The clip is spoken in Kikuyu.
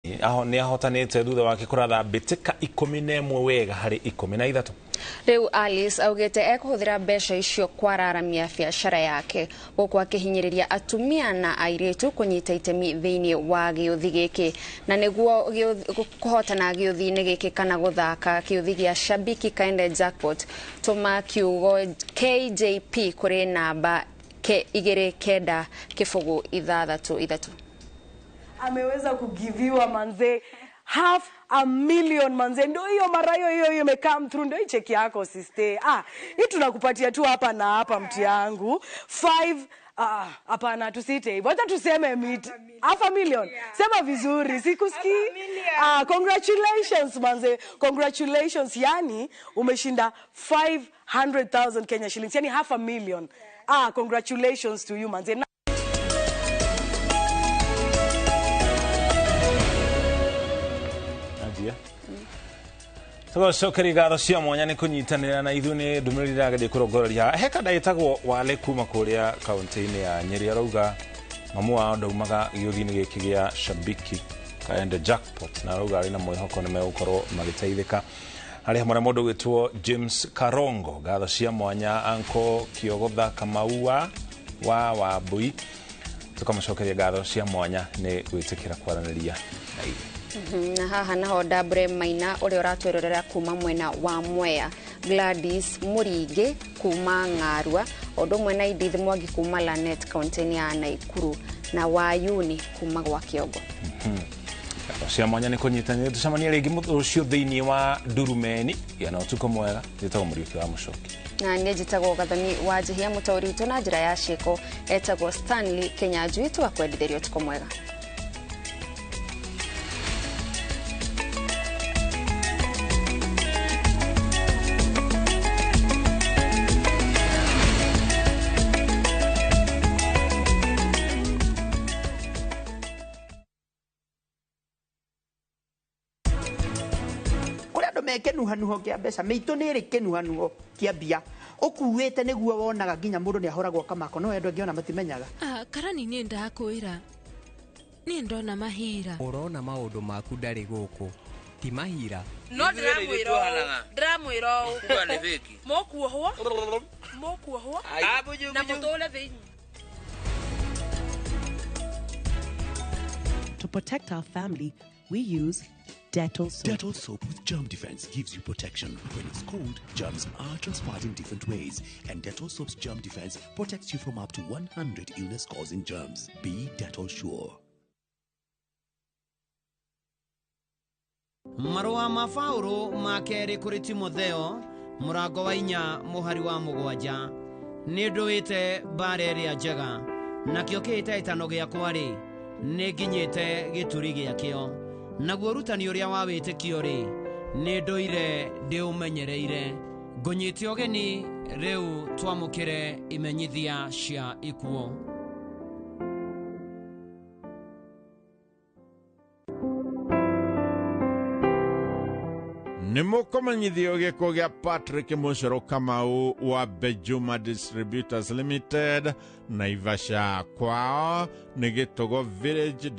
Nĩ ahotanĩte thutha wake kũratha mbĩtĩka 11 wega harĩ 13. Rĩu Alice augĩte ekũhũthĩra mbeca icio kwararamia biacara yake gũkũ akĩhinyĩrĩria atumia na airĩtu kũnyita itemi thĩinĩ wa gĩũthi gĩkĩ na nĩguo kũhotana gĩũthi-inĩ gĩkĩ kana gũthaka kĩũthi gĩa Shabiki Kaende Jackpot tũma kiugo KJP kũrĩ namba 29063. Ameweza kugiviwa manze 500,000 manze, ndio hiyo mara hiyo hiyo hiyo imecome through, ndio hii cheki yako sister. Ah, hii tunakupatia tu hapa na hapa mti yangu 5. Ah, hapana tusiite hivyo, hata tuseme miti 500,000. Yeah. Sema vizuri, sikusikii. Ah, congratulations manze, congratulations. Yani umeshinda 500,000 Kenya shillings, yani 500,000. Yeah. Ah, congratulations to you manze. Tũgacokeria ngatho cia mwanya nĩ kũnyitanĩra na ithuĩ nĩ ndũmĩrĩri ĩrageria kũrongoreria he kanda ĩtagwo Wale kuma kũrĩa kaũntĩ-inĩ ya Nyĩrĩ arauga mamu wao ndaumaga gĩũthi-inĩ gĩkĩ gĩa Shabiki Kaende Jackpot na arauga arĩ na mwĩhoko nĩ megũkorwo magĩteithĩka. Harĩ hamwe na mũndũ ũgwĩtwo James Karongo, ngatho cia mwanya Anko Kĩogotha Kamaua wa Wambui, tũkamũcokeria ngatho cia mwanya nĩ gwĩtĩkĩra kwaranĩria na ithuĩ. Na haha naho Dabre Maina ũrĩa ũratwĩrorera kuma mwena wa Mwea, Gladys Mũringĩ kuma Ng'arua, ũndũ ũmwe na Edith Mwangi kuma Lanet kaunti-inĩ ya Naikuru, na Wayuni kuma gwa Kĩongo. Cia mwanya nĩ kũnyitanĩra, tũcemanie rĩngĩ rũciũ thĩinĩ wa Ndurumeni. Gĩa na ũtukũ mwega. Njĩtagwo Mũriũki wa Mũcoki. Na niĩ njĩtagwo Gathoni wa Njihia, mũtaũri witũ na njĩra ya ciĩko etagwo Stanley Kinyanjui. Tũgakwendithĩria ũtukũ mwega. Kenuhanuho kia mbeca mĩitũ nĩ ĩrĩ kenuhanuho kia mbia ũkuĩte nĩguo wonaga nginya mũndũ nĩ ahũragwo kamako no andũ angĩ ona matimenyaga. Karani niĩ ndakwĩra niĩ ndona mahira. Ũrona maũndũ maku ndarĩ gũkũ ti mahira. No ndĩramwĩra ũũ mũkuohwo mũkuohwo na mũtũre thĩinĩ. To protect our family, we use Dettol soap. Dettol soap with germ defense gives you protection. When it's cold, germs are transferred in different ways, and Dettol soap's germ defense protects you from up to 100 illness-causing germs. Be Dettol sure. Marũa ma Paũlũ ma kerĩ kũrĩ Timotheo mũrango wa 4 mũhari wa 7. Nĩ ndũĩte mbara ĩrĩa njega, nakĩo kĩhĩtahĩtano gĩakwa-rĩ, nĩ nginyĩte gĩturi gĩakĩo. Naguo ũrutani ũrĩa wa wĩtĩkio rĩ, nĩ ndũire ndĩũmenyereire. Ngũnyite ũgeni rĩu twamũkĩre imenyithia cia ikuũ. Nĩ mũkũmenyithio gĩkuũ gĩa Patrick Mũcoro Kamau wa Bejuma Distributors Limited, Naivasha. Kwao nĩ Gĩtũgo Village,